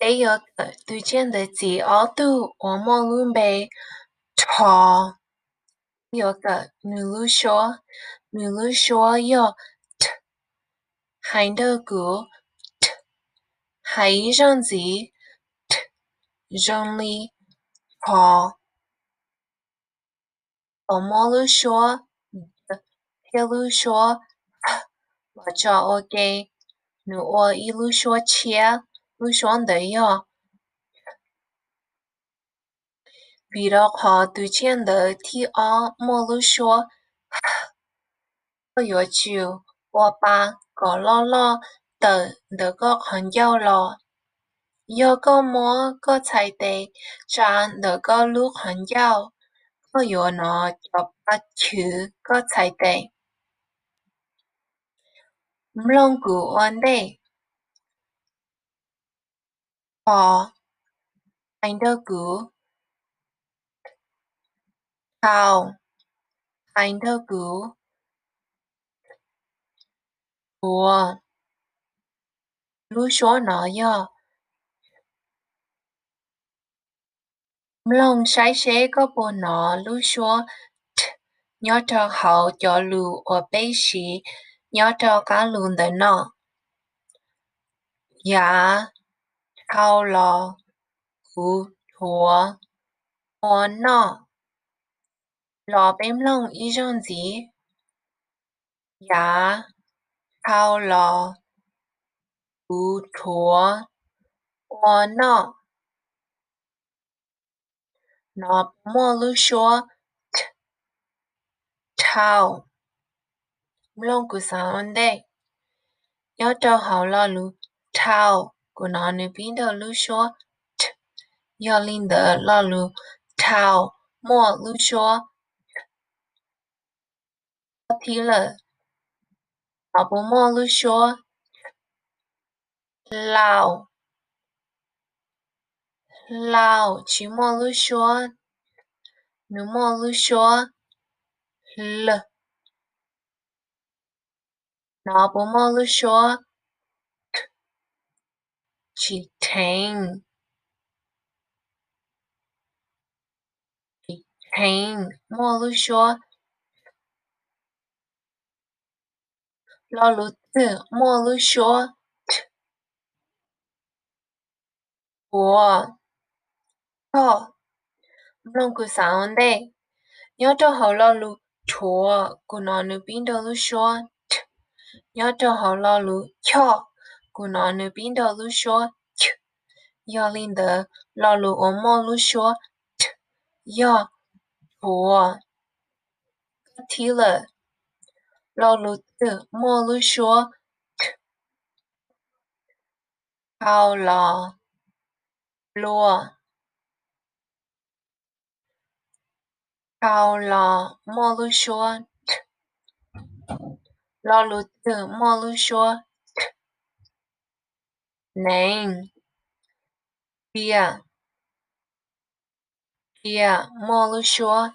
Peb yuav kawm tus tsiaj ntawv txiv ob tug uas muaj lub npe rho. Yuav kawm nws lub suab. Nws lub suab yog t, hais nrog kuv, t, hais ib zaug ntxiv, t, zoo li rho. Thaum muab lub suab d thiab lub suab h los tso ua ke, nws ua ib lub suab tshiab, lub suab ntawd yog Vim rau qhov tus tsiaj ntawv thib ob muaj lub suab h, koj yuav tsum ua pa kom loj loj tawm ntawm koj qhov ncauj los. Yog koj muab koj txhais tes tsa ntawm koj lub qhov ncauj, koj yuav hnov cov pa chwv koj txhais tes. Mloog kuv ua ntej. Rho, hais nrog kuv. Rhau, hais nrog kuv. Rhuav, lub suab no yog. Mloog saib seb koj puas hnov lub suab t nyob rau hauv cov lus uas peb siv nyob rau qab lus ntawm no. Yav dhau los kuv rhuav ua noj. Los peb mloog ib zaug ntxiv. Yav dhau los kuv rhuav ua noj. No puas muaj lub suab t, rhau? Mloog kuv xav ua ntej. Nyob rau hauv lo lus rhau, kuv hnov nws pib nrog lub suab t, yog li ntawd lo lus rhau muaj lub suab t. Thib lawm, no puas muaj lub suab t? Hlau. Hlau tsis muaj lub suab, nws muaj lub suab hl. No puas muaj lub suab t? Tsis dheev. Tsis dheev, muaj lub suab t. Lo lus twg muaj lub suab t? Rhuav, choj. Mloog kuv xav ua ntej. Nyob rau hauv lo lus rhuav, kuv hnov nws pib nrog lub suab t. Nyob rau hauv lo lus choj, kuv hnov nws pib nrog lub suab ch. Yog li ntawd, lo lus uas muaj lub suab t yog rhuav. Thib lawm, lo lus twg muaj lub suab t? Dhau los, luag. Dhau los muaj lub suab t. Lo lus twg muaj lub suab t? Neev, riam. Riam muaj lub suab